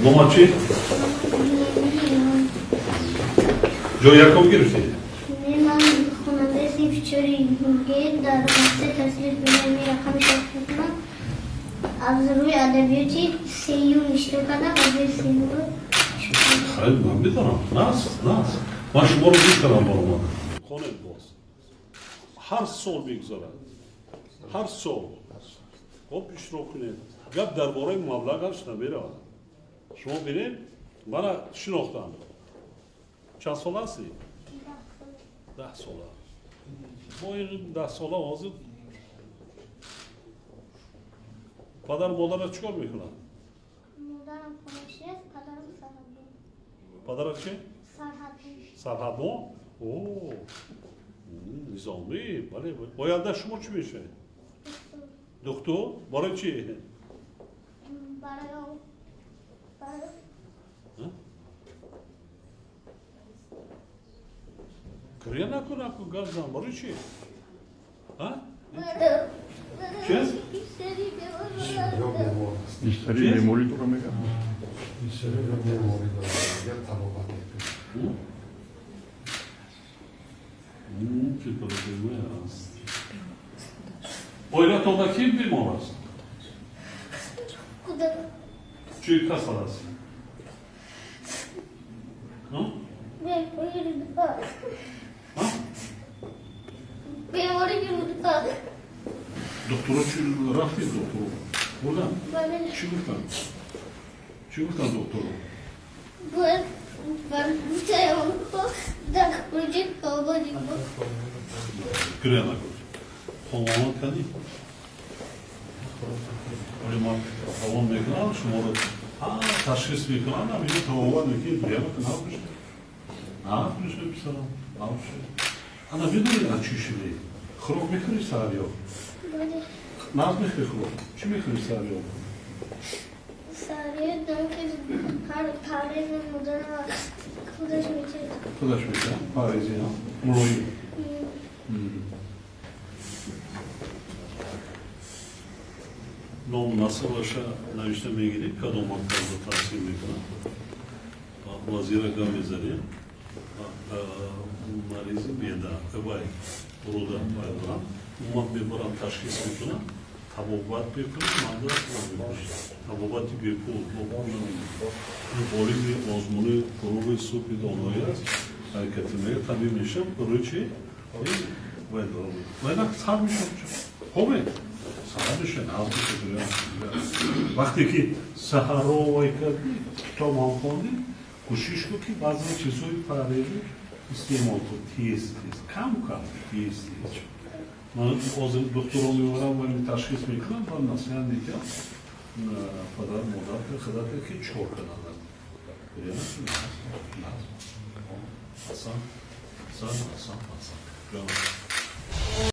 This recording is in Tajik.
Нома чӣ? Ҷои якум гирифтӣ? Не, ман хонандаи синфи чори Г дар муассисаи таҳсилоти миёнаи рақами шаш мекунам. Аз рӯи адабиёти сеюм иштирок кардам, аз рӯи сеюм. Хеле ман медонам. Нас, нас. Ман шуморо гӯш кардам баромадам. Хонед боз. Ҳар сол мегузарад. Ҳар сол. Хоб иштирок кунед. Гап дар бораи маблағаш намеравад. Шумо бинед, мана шинохтам. Чанд сола ҳастӣ? 10 сола. Бо ин 10 сола ҳозир падару модарат чӣ кор мекунанд? Модарам хонашӣ аст, падарам сарҳадбон. Падарат чӣ? Сарҳадбон. Сарҳадбон? О, низомӣ, бале. Оянда шумо чӣ мешавед? Духтур. Барои чӣ? Барои Гиря накун, накун, гап зан. Барои чӣ? Чӣ? Бисёри беморӣ дора мегӯяд. Бисёри беморӣ дора, мегӯяд табобат мекунад. Чӣ проблема аст? Оилатонда ки бемор аст? Чӣ касал аст? Бемории рӯда. Духтуро чӣ рафтед духтуро? Бурдан? Чӣ гуфтанд? Чӣ гуфтанд духтуро? Гиря накун. Хонавон кардӣ? Оли ман равон мекунам, шуморо ташхис мекунам, ҳаминҷо табобат мекунед, гиря накун, набошед. Набошед, писарам, набошед. Ана медонӣ аз чӣ шудӣ? Хӯрок мехӯрӣ саҳарё? Нағз мехӯрӣ хӯрок? Чӣ мехӯрӣ саҳарё? Саҳарё ҳар паррез модарам худаш метиҳад. Худаш метиҳад? Паррези, мулоим. Ном насабаша навишта мегирӣ, кадом мактабда таҳсил мекунад? Вазира гап мезанем. Маризи меъда, вай рӯда вай дорам. Ман мебарам ташхис мекунам, табобат мекунам, манда табобати бепул, бо пул намедиҳам. Ғолиби озмуни фурӯғи субҳи доноӣ аст. Ҳаракати мега табиб мешавам, барои чӣ? Вай дорам. Вай на сар мешавам. Хобе? Саҳар мешавад, нағз мешавад. Вақте ки саҳарро вай кардӣ, китоб ҳам хондӣ, кӯшиш кун ки баъзе чизҳои параллелӣ истеъмол кун, тез тез, кам кам, тез тез. Ман ҳозир духтуро мебарам ва ташхис мекунам ва маслиҳат медиҳам падар модар худат ки чӣ кор карданд. Асан, асан, асан, асан.